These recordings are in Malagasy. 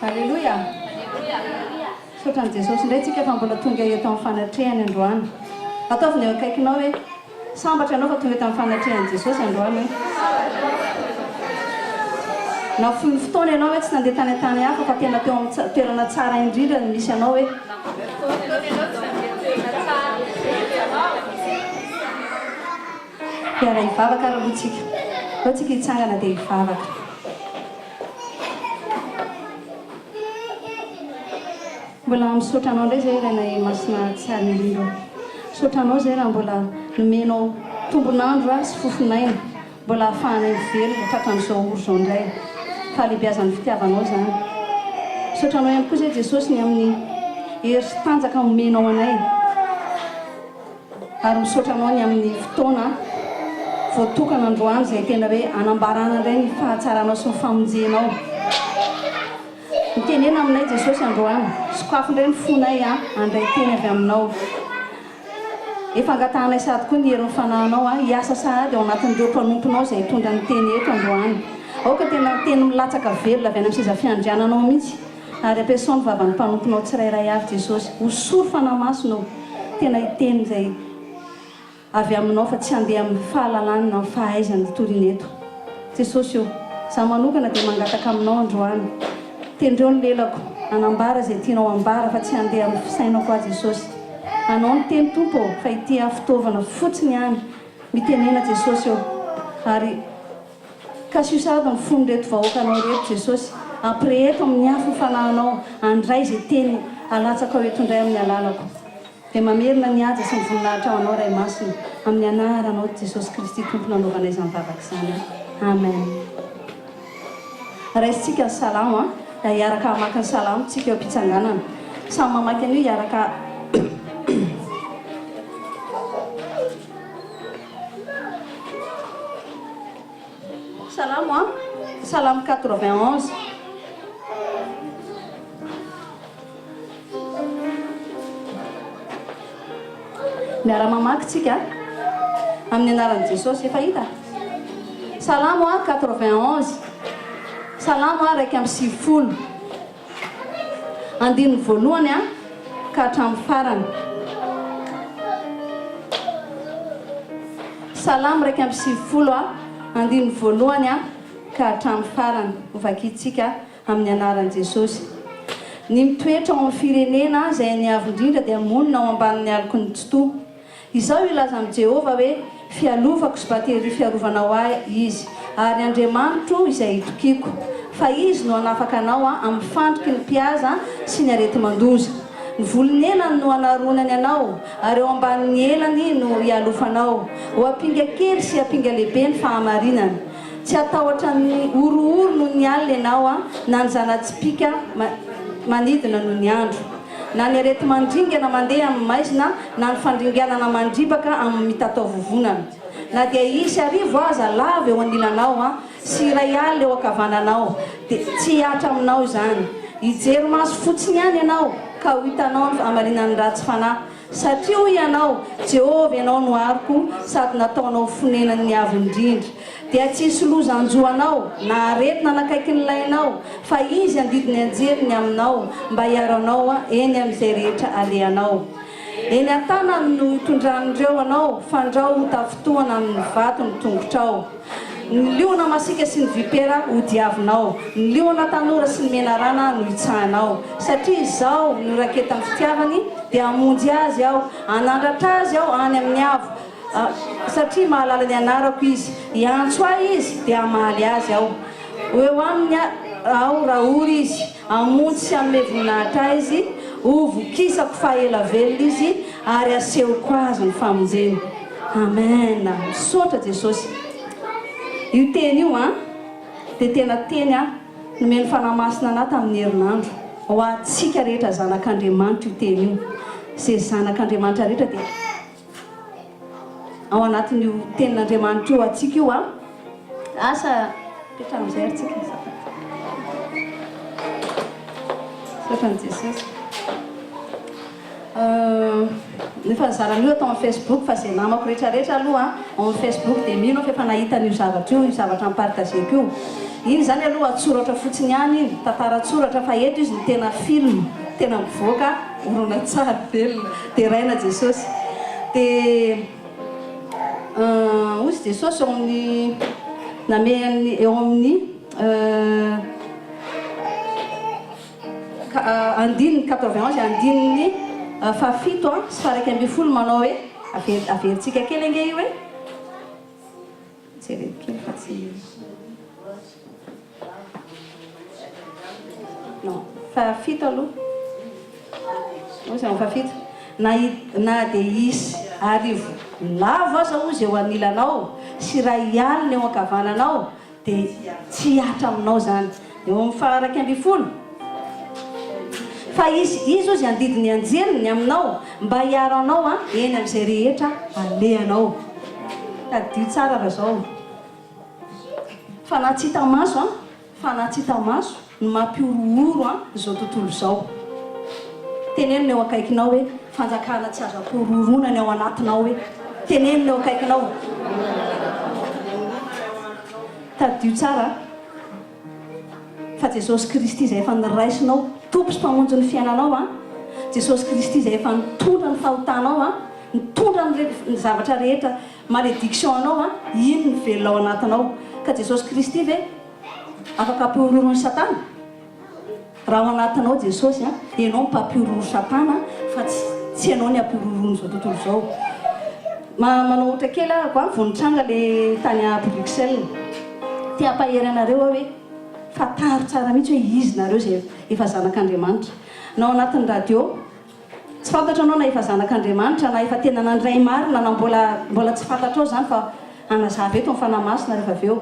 Aleloia! Misaotra an'i Jesosy indray tsika fa mbola tonga eto amin'ny fanatrehany androany. Ataovy ny eo akaikinao hoe, Sambatra ianao fa tonga eto amin'ny fanatrehan'i Jesosy androany hoe. Nafoy ny fotoana ianao hoe tsy nandeha tany an-tany hafa fa tena teo amin'ny toerana tsara indrindra no misy anao hoe. Hiara-hivavaka ary aloha tsika. Aleo tsika hitsangana dia hivavaka. Mbola misaotra anao indray zay Rainay Masina tsara indrindra ô. Misaotra anao zay raha mbola nomenao tombon'andro ahy sy fofon'aina mbola ahafahanay mivelona tratran'izao ora izao indray. Fahalehibiazan'ny fitiavanao izany. Misaotra anao ihany koa zay Jesosy ny amin'ny hery sy tanjaka omenao anay. Ary misaotra anao ny amin'ny fotoana voatokana androany izay tena hoe anambarana indray ny fahatsaranao sy ny famonjenao. Mitenena aminay Jesosy androany, sokafo indray ny fonay handray teny avy aminao. Efa angatahanay sahady koa ny herin'ny Fanahinao hiasa sahady ao anatin'ireo mpanomponao izay hitondra ny teny eto androany. Aoka tena teny milatsaka velona avy any amin'ny seza fiandriananao mihitsy ary ampiasao ny vavan'ny mpanomponao tsirairay avy Jesosy. Hosory Fanahy Masina ô, tena hiteny izay. Avy aminao fa tsy handeha amin'ny fahalalany na ny fahaizany hitoriana eto. Jesosy ô, izaho manokana dia mangataka aminao androany, tendreo ny lelako hanambara izay tianao hambara fa tsy handeha amin'ny fisainako aho Jesosy. Anao ny teny Tompo ô, fa ity aho fitaovana fotsiny ihany, mitenena Jesosy ô, ary kasio sahady ny fon'ireto vahoakanao ireto Jesosy, ampireheto amin'ny afon'ny fanahinao handray izay teny alatsakao eto indray amin'ny alalako. Dia mamerina ny haja sy ny voninahitra ho Anao Ray Masina, amin'ny anaranao Jesosy Kristy Tompo nanaovanay izany vavaka izany. Amen. Raisintsika ny salamo an, dia hiaraka hamaky ny salamo tsika eo am-pitsanganana. Samy mamaky an'io hiaraka Salamo an, Salamo 91. Miara-mamaky tsika amin'ny anaran'i Jesosy. Efa hita? Salamo a 91. Salamo a 91. Andininy voalohany a ka hatramin'ny farany. Salamo 91 a andininy voalohany a ka hatramin'ny farany. Hovakintsika. Amin'ny anaran'i Jesosy. Ny mitoetra ao amin'ny firenena izay an'ny Avo Indrindra dia monina ao ambanin'ny aloky ny Tsitoha. Izaho hilaza amin'i Jehovah hoe, Fialofako sy bateria fiarovana ho ahy Izy, ary Andriamanitro izay itokiako. Fa Izy no hanafaka anao amin'ny fandriky ny mpihaza sy ny areti-mandoza. Ny volon'elany no hanaronany anao, ary eo ambanin'ny elany no hialofanao. Ho ampinga kely sy ampinga lehibe ny fahamarinana. Tsy hatahotra ny horohoro noho ny alina ianao, na ny zana-tsipìka manidina noho ny andro, na ny areti-mandringana mandeha amin'ny maizina, na ny fandringanana mandripaka amin'ny mitataovovonana. Na dia hisy arivo aza lavo eo anilanao sy 1000 eo ankavananao, dia tsy hihatra aminao izany. Hijery maso fotsiny ihany ianao, ka ho hitanao ny fahamarinan'ny ratsy fanahy. Satria hoy ianao, Jehovah, Ianao no aroko, sady nataonao fonenan'ny Avo Indrindra. Dia tsy hisy loza hanjo anao, na aretina hanakaiky ny lainao, fa Izy handidy ny anjeliny aminao, mba hiaro anao eny amin'izay rehetra alehanao. Eny an-tanany no hitondran'ireo anao, fandrao ho tafintohana amin'ny vato ny tongotrao. Ny liona masiaka sy ny vipera hodiavinao, ny liona tanora sy ny menarana no hitsahinao. Satria Izaho no raketan'ny fitiavany, dia hamonjy azy Aho, hanandratra azy Aho any amin'ny avo, satria mahalala ny anarako izy. Hiantso Ahy izy, dia hamaly azy Aho. Ho eo aminy Aho raha ory izy, hamonjy sy hanome voninahitra Ahy izy, hovokisako faha ela velona izy, ary hasehoko azy ny famonjena. Amen! Misaotra Jesosy. Io teny io an, dia tena teny an, nomen'ny Fanahy Masina anah tamin'ny herinandro. Ho antsika rehetra zanak'Andriamanitra io teny io. Izay zanak'Andriamanitra rehetra dia ao anatin'io tenin'Andriamanitra io antsika io an. Asa petraho amin'izay ary tsika azafady. Misaotra an'i Jesosy. Efa nizara an'io ato amin'ny Facebook fa izay namako rehetra rehetra aloha ao amin'ny Facebook dia mino aho fa efa nahita an'io zavatra io, io zavatra ni-partager-ko io. Iny izany aloha an-tsoratra fotsiny ihany iny, tantara an-tsoratra, fa eto izy no tena film, tena mivoaka horonantsary velona. Deraina Jesosy. Dia hozy Jesosy eo amin'ny namehan'ny eo amin'ny andininy 91 andininy fahafito sy faha-11 manao hoe, averintsika kely ange io e. Jereo kely fa tsy. Non, fahafito aloha. Hozy amin'ny fahafito. Na na dia hisy arivo lavo aza hozy eo anilanao sy iray alina eo ankavananao dia tsy hihatra aminao izany. Eo amin'ny faha-11. Fa izy, izy hozy handidy ny anjeliny aminao mba hiaro anao eny amin'izay rehetra alehanao. Tadidio tsara raha izao. Fanahy tsy hita maso an, fanahy tsy hita maso no mampihorohoro an izao tontolo izao. Teneno ny eo akaikinao hoe fanjakana tsy azo ampihorohoroana ny ao anatinao hoe. Teneno ny eo akaikinao. Tadidio tsara an. Fa Jesosy Kristy izay efa noraisinao Tompo sy Mpamonjy ny fiainanao an, Jesosy Kristy izay efa nitondra ny fahotanao an, nitondra ny ny zavatra rehetra malédiction anao an, iny no velona ao anatinao. Ka Jesosy Kristy ve afaka ampihorohoro ny satana? Raha ao anatinao Jesosy an, ianao no mpampihorohoro satana fa tsy tsy ianao ny ampihorohoroan'izao tontolo izao. Ma manao ohatra kely ahako an, vao nitranga le tany à Bruxelles. Te hampahery anareo aho hoe fantaro tsara mihitsy hoe izy nareo izay efa zanak'Andriamanitra. Na ao anatin'ny radio, tsy fantatro anao na efa zanak'Andriamanitra na efa tena nandray marina na mbola mbola tsy fantatrao izany fa hanazava eto ny Fanahy Masina rehefa avy eo.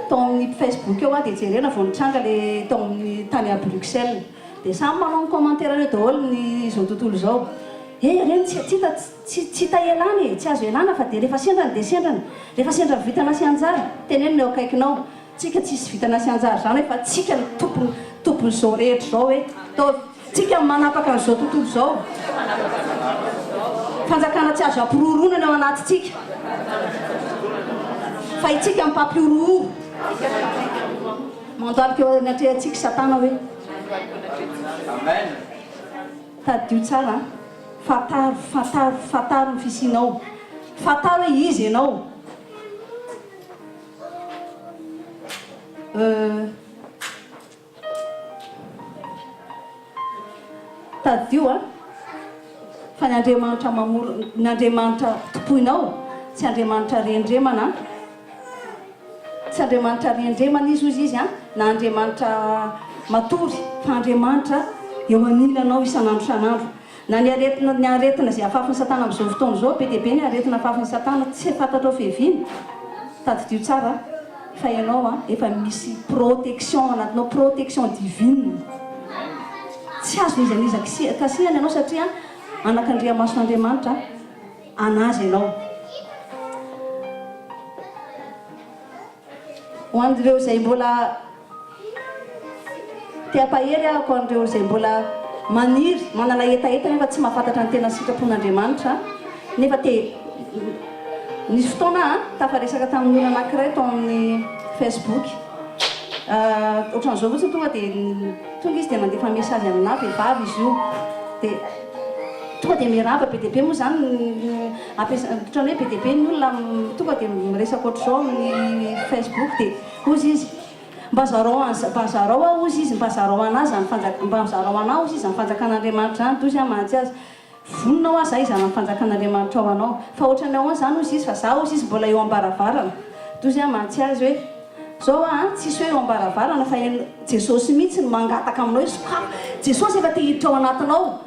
Tao amin'ny Facebook eo aho dia jerena vao nitranga le tao amin'ny tany à Bruxelles. Dia samy manao ny commentaire eo daholo ny izao tontolo izao. He ireny tsy tsy hita tsy tsy hita ialana e, tsy azo ialana fa dia rehefa sendra ny dia sendra ny. Rehefa sendra ny vintana sy anjara, teneno ny eo akaikinao. Tsika tsisy vintana sy anjara izany hoe fa tsika no tompony tompon'izao rehetra izao hoe. Ataovy. Tsika no manapaka an'izao tontolo izao. Fanjakana tsy azo ampiroroana ny ao anatintsika. Fa itsika no mpampihorohoro. Mandalika eo anatrehantsika satana hoe. Amen. Tadidio tsara an. Fantaro, fantaro, fantaro ny fisianao. Fantaro hoe iza ianao. Euh. Tadidio an. Fa ny Andriamanitra mamorona, ny Andriamanitra tompoinao tsy Andriamanitra rendremana an. Tsy Andriamanitra rendremana izy hozy izy an, na Andriamanitra matory, fa Andriamanitra eo anilanao isan'andro isan'andro. Na ny aretina, ny aretina izay afafin'i satana amin'izao fotoana izao, be dia be ny aretina afafin'i satana tsy fantatrao fiaviany, tadidio tsara fa ianao an efa misy protection ao anatinao, protection divine. Tsy azon'iza n'iza kasihana ianao satria anak'Andriamason'Andriamanitra an'azy ianao. Ho an'ireo izay mbola te hampahery aho, ho an'ireo izay mbola maniry, manana hetaheta nefa tsy mahafantatra ny tena sitrapon'Andriamanitra, nefa te Nisy fotoana aho tafaresaka tamin'ny olona anankiray tao amin'ny Facebook. Ohatran'izao fotsiny tonga dia tonga izy dia nandefa message aminà, vehivavy izy io. Dia tonga dia miarahaba be dia be moa izany ampiasa, ohatran'ny hoe be dia be ny olona tonga dia miresaka ohatr'izao amin'ny Facebook dia hozy izy, mba zarao an'za, mba zarao aho hozy izy, mba zarao anà izany fanjaka, mba zarao anà hozy izy izany fanjakan'Andriamanitra izany, dia hozy aho mantsy azy, Vonona hoa za hizara ny fanjakan'Andriamanitra ho anao. Fa ohatran'ny ahoana izany hozy izy fa za hozy izy mbola eo ambaravarana. Dozy aho mantsy azy hoe, zao hoa an, tsisy hoe eo ambaravarana fa en Jesosy mihitsy no mangataka aminao hoe sokafo. Jesosy efa te hiditra ao anatinao.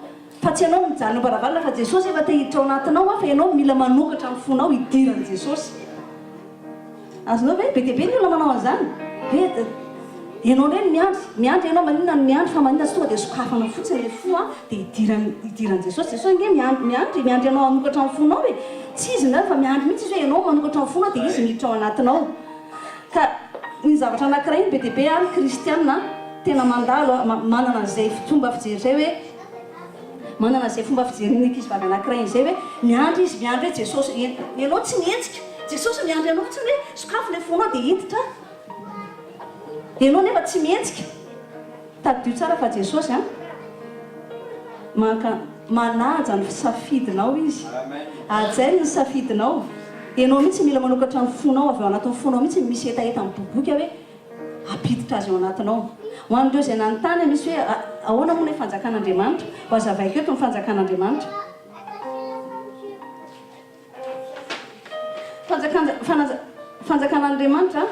Fa tsy ianao no mijanona eo ambaravarana fa Jesosy efa te hiditra ao anatinao an, fa ianao mila manokatra ny fonao hidiran'i Jesosy. Azonao ve? Be dia be ny olona manao an'izany. Hoe ianao indray no miandry. Miandry ianao, maninona no miandry fa maninona tsy tonga dia sokafana fotsiny ilay fo an, dia idiran'i idiran'i Jesosy. Jesosy ange miandry miandry miandry anao hanokatra ny fonao e. Tsy izy miandry fa miandry mihitsy izy hoe ianao manokatra ny fonao dia izy miditra ao anatinao. Ka ny zavatra anankiray iny be dia be an, ny kristiana tena mandalo an, manana an'izay fomba fijery izay hoe, Manana izay fomba fijerin'ny ankizivavy anankiray izay hoe miandry izy, miandry hoe Jesosy, ianao tsy mihetsika, Jesosy miandry anao fotsiny hoe sokafy ilay fonao dia hiditra ianao nefa tsy mihetsika. Tadidio tsara fa Jesosy an, manka, manaja ny safidinao Izy. Hajainy ny safidinao. Ianao mihitsy mila manokatra ny fonao, avy ao anatin'ny fonao mihitsy misy hetaheta miboiboika hoe hampiditra azy ao anatinao. Ho an'ireo izay nanontany, misy hoe ahoana moa ilay fanjakan'Andriamanitra? Ho hazavaiko eto ny fanjakan'Andriamanitra. Fanjakan'Andriamanitra,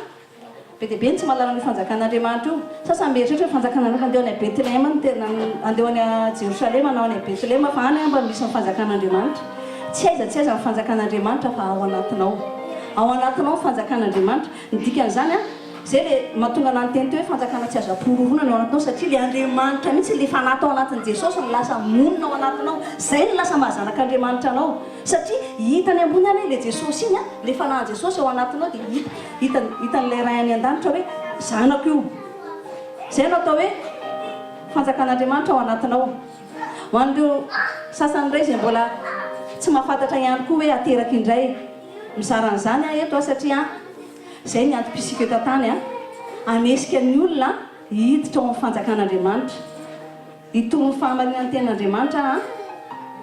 Be dia be ny tsy mahalala an'io fanjakan'Andriamanitra io. Sasany mieritreritra hoe fanjakan'Andriamanitra andeha any Betlehema no tena, andeha any Jerosalema na any Betlehema fa any angamba no misy ny fanjakan'Andriamanitra. Tsy aiza tsy aiza ny fanjakan'Andriamanitra fa ao anatinao. Ao anatinao ny fanjakan'Andriamanitra. Ny dikan'izany an, izay ilay mahatonga anah niteny teo hoe fanjakana tsy azo ampihorohoroana ny ao anatinao satria ilay Andriamanitra mihitsy, ilay fanahy tao anatin'i Jesosy no lasa monina ao anatinao. Izay no lasa maha zanak'Andriamanitra anao. Satria hita any ambony any ilay Jesosy iny an, ilay fanahin'i Jesosy ao anatinao dia hita, hita, hitan'ilay Ray any an-danitra hoe zanako io. Izay no atao hoe fanjakan'Andriamanitra ao anatinao. Ho an'ireo sasany indray izay mbola tsy mahafantatra ihany koa hoe ateraka indray, mizara an'izany aho eto an satria izay ny antom-pisiako eto an-tany an, hanesika ny olona hiditra ao amin'ny fanjakan'Andriamanitra. Hitory ny fahamarinan'ny tenin'Andriamanitra aho an!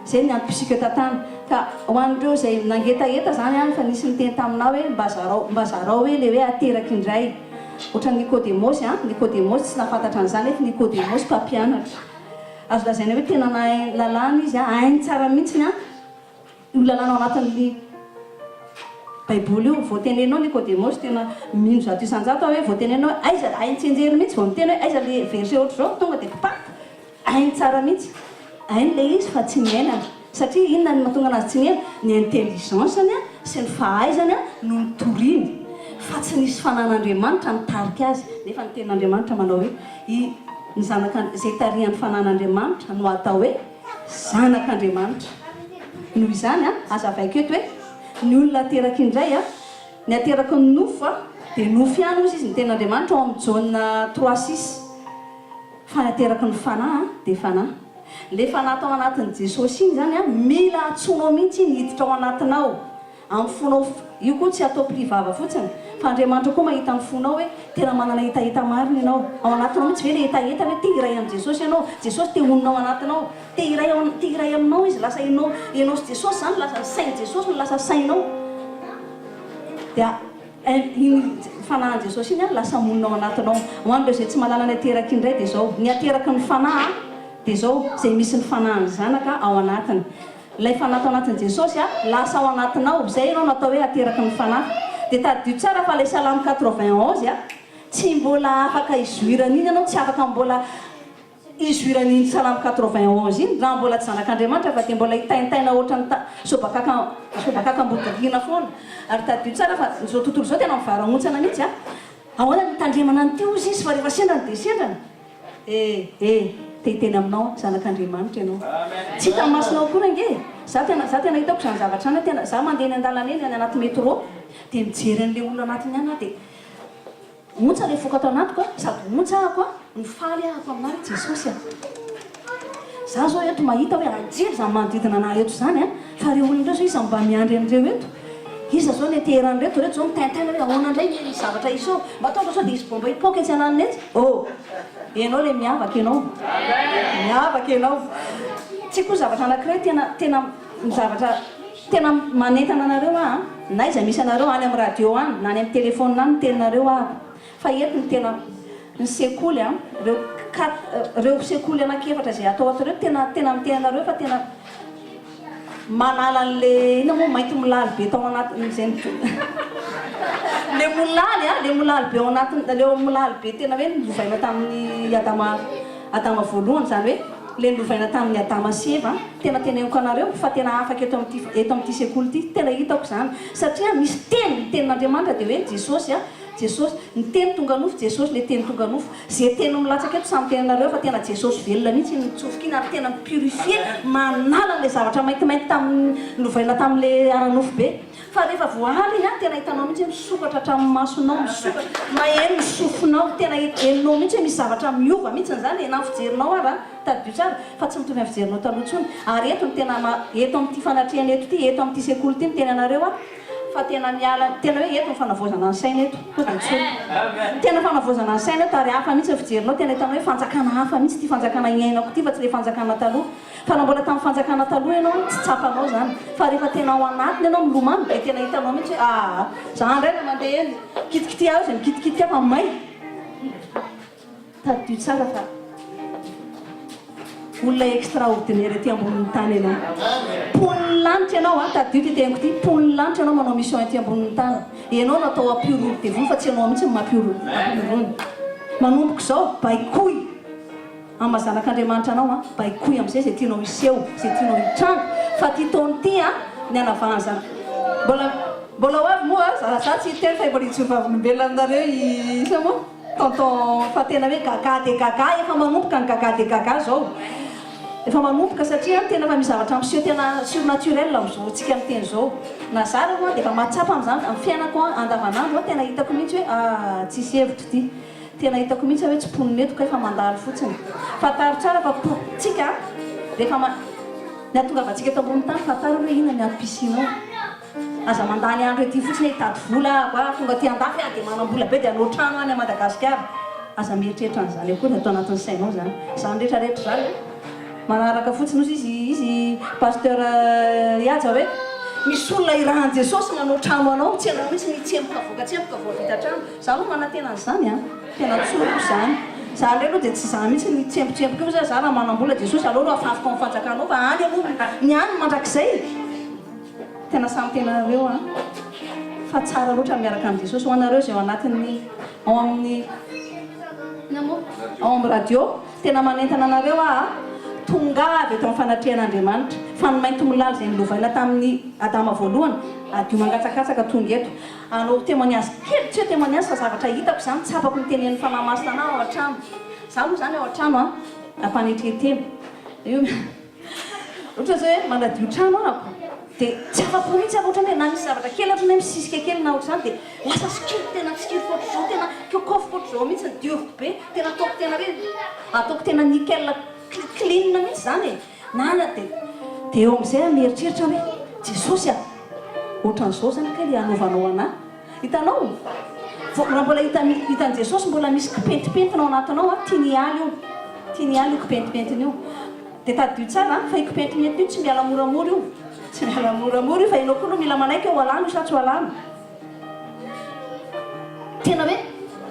Izay ny antom-pisiako eto an-tany. Ka ho an'ireo izay nangetaheta izany an, efa nisy niteny taminà hoe mba zarao, mba zarao hoe ilay hoe ateraka indray. Ohatran'i Nikodemosy an, Nikodemosy tsy nahafantatra an'izany nefa Nikodemosy mpampianatra. Azo lazaina hoe tena nahay lalàna izy an, hainy tsara mihitsiny an, Io lalàna ao anatin'ny Baiboly io, vao tenenao Nikodemosy, tena mino 100% aho hoe vao tenenao hoe aiza, hainy tsianjery mihitsy vao miteny hoe aiza le verset ohatr'izao, tonga dia kipaka, hainy tsara mihitsy, hainy le izy fa tsy niainany, satria inona no mahatonga anazy tsy niaina? Ny intelligence-ny sy ny fahaizany no nitoriany, fa tsy nisy fanan'Andriamanitra nitarika azy, nefa ny tenin'Andriamanitra manao hoe i ny zanaka izay tarihan'ny fanan'Andriamanitra no atao hoe Zanak'Andriamanitra. Noho izany, hazavaiko eto hoe, ny olona ateraka indray, ny ateraky ny nofo dia nofo ihany hozy izy, ny tenin'Andriamanitra ao amin'ny Jaona 3 6, fa ny ateraky ny fanahy dia fanahy. Ilay fanahy tao anatin'i Jesosy iny izany, mila antsoinao mihitsy iny hiditra ao anatinao. Amin'ny fonao, io koa tsy atao pli vava fotsiny, fa Andriamanitra koa mahita ny fonao hoe tena manana hetaheta marina ianao. Ao anatinao mihitsy ve ilay hetaheta hoe te hiray amin'i Jesosy ianao? Jesosy te honina ao anatinao. Te hiray ao, te hiray aminao Izy, lasa ianao, ianao sy Jesosy izany lasa, ny sain'i Jesosy no lasa sainao. Dia iny fanahin'i Jesosy iny lasa monina ao anatinao. Ho an'ireo izay tsy mahalala ny ateraky indray dia izao, ny ateraky ny fanahy dia izao, izay misy ny fanahin'ny Zanaka ao anatiny. Ilay fanahy tao anatin'i Jesosy a, lasa ao anatinao, izay ianao no atao hoe ateraky ny fanahy. Dia tadidio tsara fa ilay salamo 91 a, tsy mbola afaka hizoirana iny ianao, tsy afaka mbola hizoirana iny salamo 91 iny, raha mbola tsy zanak'Andriamanitra fa dia mbola hitaintaina ohatran'ny ta, sobakaka, sobakaka ambodiriana foana. Ary tadidio tsara fa izao tontolo izao tena mivarahontsana mihitsy a. Ahoana no hitandremana an'ity hozy izy fa rehefa sendrany dia sendrany. Eh eh te hiteny aminao aho, zanak'Andriamanitra ianao. Tsy hitan'ny masonao akory ange e! Za tena za tena hitako izany zavatra izany, tena za mandeha eny an-dalana eny, any anaty métro, dia mijery an'ilay olona anatiny any aho dia ontsa ilay foko ato anatiko a, sady ontsa ahako a, no faly ahako aminà ry Jesosy a! Za zao eto mahita hoe anjely izany manodidina anà eto izany a, fa ireo olona ireo zao iza mba miandry an'ireo eto? Iza zao ny anteheran'ireto? Ireto zao mitaintaina hoe ahoana indray ny zavatra hiseho? Mba tonga sao dia hisy bomba hipoaka etsy ananona etsy? Oh! Ianao ilay miavaka ianao. Miavaka ianao. Tsy koa zavatra anankiray tena tena ny zavatra tena manentana anareo aho an! Na aiza misy anareo any amin'ny radio any na any amin'ny téléphone any ny teninareo aho fa eto ny tena ny sekoly an, ireo quatre ireo sekoly anankiefatra izay atao ato ireo tena tena miteny anareo fa tena Manala an'le inona moa mainty molaly be tao anatin izay le molaly a, le molaly be ao anatin le molaly be tena hoe nolovaina tamin'ny Adama Adama voalohany izany hoe le nolovaina tamin'ny Adama sy Eva tena teneniko anareo fa tena afaka eto amin'ity eto amin'ity sekoly ity tena hitako izany satria misy teny ny tenin'Andriamanitra dia hoe Jesosy a Jesosy ny teny tonga nofo Jesosy le teny tonga nofo Ze teny milatsaka eto samy tenenareo fa tena Jesosy velona mihitsy iny mitsofoka iny ary tena mi purifier manala anle zavatra maintimainty tamin'ny novaina taminle ara-nofo be fa rehefa voahala iny an tena hitanao mihitsy hoe misokatra hatramin'ny masonao misokatra maheno ny sofinao tena henonao mihitsy hoe misy zavatra miova mihitsy zany e na ny fijerinao ara tadidio tsara fa tsy mitovy amin'ny fijerinao taloha intsony ary eto no tena eto amin'ity fanatrehana eto ity eto amin'ity sekoly ity miteny anareo aho. Fa tena miala, tena hoe eto ny fanavaozana ny saina eto, tonga dia tsoriko. Tena fanavaozana ny saina eto ary hafa mihitsy ny fijerinao, tena hitanao hoe fanjakana hafa mihitsy ity fanjakana iainako ity fa tsy ilay fanjakana taloha. Fa raha mbola tamin'ny fanjakana taloha ianao, tsy tsapanao izany. Fa rehefa tena ao anatiny ianao milomano dia tena hitanao mihitsy hoe aa, za indray ilay mandeha eny, mikitikity ahy eo izay mikitikitika ahy fa may. Tadidio tsara fa olona extraordinaire ety ambonin'ny tany ianao. Mponin'ny lanitra ianao an, tadidio ity teniko ity, mponin'ny lanitra ianao manao mission ety ambonin'ny tany. Ianao no atao hampihorohoro devoly fa tsy ianao mihitsy no mampihorohoro. Manomboka izao, baikoy amin'ny maha zanak'Andriamanitra anao an, baikoy amin'izay izay tianao hiseho, izay tianao hitranga. Fa ity taona ity an, ny hanavahan'ny zanaka. Mbola mbola ho avy moa, za tsy hiteny fa mbola hijoro vavolombelona aminareo i iza moa? Tonton fa tena hoe gaga de gaga efa manomboka ny gaga de gaga zao efa manomboka satria tena efa misy zavatra miseho tena surnaturel amzao tsika miteny zao na za aloha de efa mahatsapa amzany am fiainako andavanandro a tena hitako mihitsy hoe ah tsisy hevitra ity tena hitako mihitsy hoe tsy mponina eto kay fa mandalo fotsiny fantaro tsara fa po tsika rehefa ma ny ahatongavantsika eto ambony tany fantaro aloha inona ny antom-pisianao Aza mandany andro ety fotsiny hoe hitady vola aho a, tonga aty andafy aho dia manam-bola be dia hanao trano any Madagasikara. Aza mieritreritra an'izany akory ato anatin'ny sainao izany. Izany rehetra rehetra izany a, manaraka fotsiny ozy izy izy Pasteur Ihaja hoe misy olona irahan'i Jesosy manao trano anao, tsy ianao mihitsy no hitsemboka avoaka tsemboka vao vita trano. Za aloha manantena an'izany a, tena tsoriko izany. Za indray aloha dia tsy za mihitsy no hitsembotsemboka eo fa za raha manam-bola Jesosy aleo aloha afafiko amin'ny fanjakanao fa any aloha ny any mandrakizay. Tena samy tenareo an! Fa tsara loatra ny miaraka amin'i Jesosy. Ho anareo izay ao anatin'ny ao amin'ny inona moa? Ao amin'ny radio, tena manentana anareo aho an! Tongava eto amin'ny fanatrehan'Andriamanitra. Fa ny maintimolaly izay nolovaina tamin'i Adama voalohany, hadio mangatsakatsaka tonga eto. Hanao témoignage kely, tsy hoe témoignage fa zavatra hitako izany, tsapako notenenin'ny Fanahy Masina anah ao an-trano. Izaho moa izany ao an-trano an, am-panetren-tena. Io. Ohatra zao hoe manadio trano ahako dia tsy afa-po mihitsy aho ohatra hoe na misy zavatra kely ohatra hoe misisika kely na ohatr'izany dia lasa sokiriko tena sokiriko ohatr'izao tena kôkôfiko ohatr'izao mihitsy ny dioviko be tena ataoko tena hoe ataoko tena nickel clean mihitsy izany e na na dia dia eo amin'izay aho mieritreritra hoe Jesosy a! ohatran'izao izany kay ilay hanaovanao anà Hitanao? Vao, raha mbola hita, hitan'i Jesosy mbola misy kipentipentina ao anatinao an, tiany hiala io. Tiany hiala io kipentipentina io. Dia tadidio tsara an, fa io kipentipentina io tsy miala moramora io. Tsy miala moramora io, fa ianao koa aloha mila manaiky hoe ho alana io sa tsy ho alana. Tena hoe,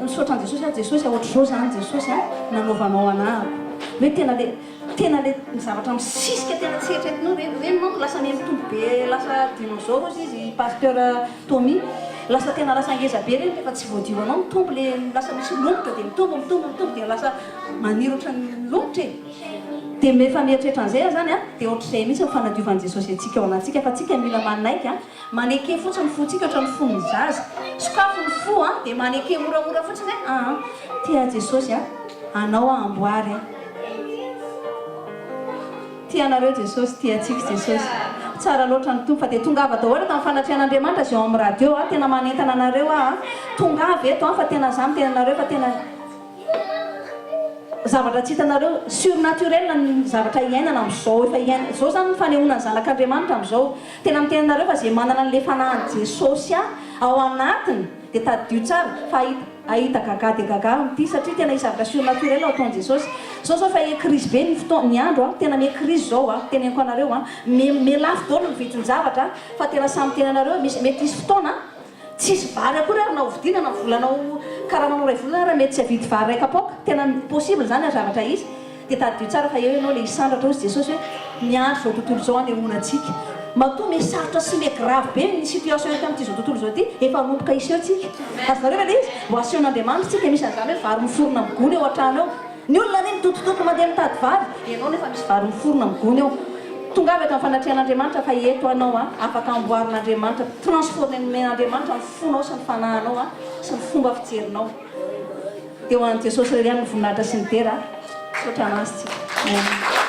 misaotra an'i Jesosy aho, Jesosy a, ohatr'izao izany Jesosy a, nanaovanao anah. Hoe tena le, tena le, ny zavatra misisika tena tsy eritreretinao, ireny, ireny manko lasa miha-mitombo be, lasa dinosaure hozy izy, Pasteur Tommy, lasa tena lasa ngeza be ireny rehefa tsy voadio anao, mitombo le lasa misy lomotra dia mitombo mitombo mitombo dia lasa maniry ohatran'ny lomotra e! Dia efa mieritreritra an'izay aho zany an, dia ohatr'izay mihitsy ny fanadiovan'i Jesosy antsika ao anatintsika fa tsika mila manaiky an, maneke fotsiny ny fontsika ohatran'ny fon'ny zaza, sokafy ny fo an, dia maneke moramora fotsiny hoe aa tia Jesosy an, anao aho amboary an. Tia anareo Jesosy, tia antsika Jesosy. Tsara loatra ny Tompo fa dia tongava daholo eto amin'ny fanatrehan'Andriamanitra izay ao amin'ny radio a, tena manentana anareo aho a, tongava eto a, fa tena za miteny anareo fa tena zavatra tsy hitanareo, surnaturel ny zavatra iainana amin'izao efa iainana, izao izany ny fanehoana ny zanak'Andriamanitra amin'izao, tena miteny anareo fa izay manana an'ilay fanahin'i Jesosy ao anatiny dia tadidio tsara fa hahita Hahita gaga dia gaga aho amin'ity satria tena hisy zavatra surnaturel ao ataon'i Jesosy. Zao zao fa he crise be ny fotoana, ny andro a, tena mihe crise zao a, teneniko anareo a, me me lafo daholo ny vidin-javatra fa tena samy miteny anareo misy mety hisy fotoana tsy hisy vary akory ary na hovidiana na volanao karamanao iray volana ary mety tsy havidy vary iray kapoaka, tena possible zany ary zavatra hisy. Dia tadidio tsara fa eo ianao ilay hisandratra hozy Jesosy hoe miandry izao tontolo izao hanehoana antsika. Matoa miha sarotra sy miha grave be ny situation eto amin'ity izao tontolo izao ity, efa hanomboka hiseho tsika. Azonareo ve ilay izy? Mbo asehon'Andriamanitra tsika, misy an'izany hoe vary miforona amin'ny gony eo an-trano eo. Ny olona anie mitotototo mandeha mitady vary, ianao nefa misy vary miforona amin'ny gony eo. Tongava eto amin'ny fanatrehan'Andriamanitra fa eto anao a, afaka amboarin'Andriamanitra, transformer-n'Andriamanitra ny fonao sy ny fanahinao a, sy ny fomba fijerinao. Dia ho an'i Jesosy irery ihany ny voninahitra sy ny dera. Misaotra An'Azy tsika. Amen.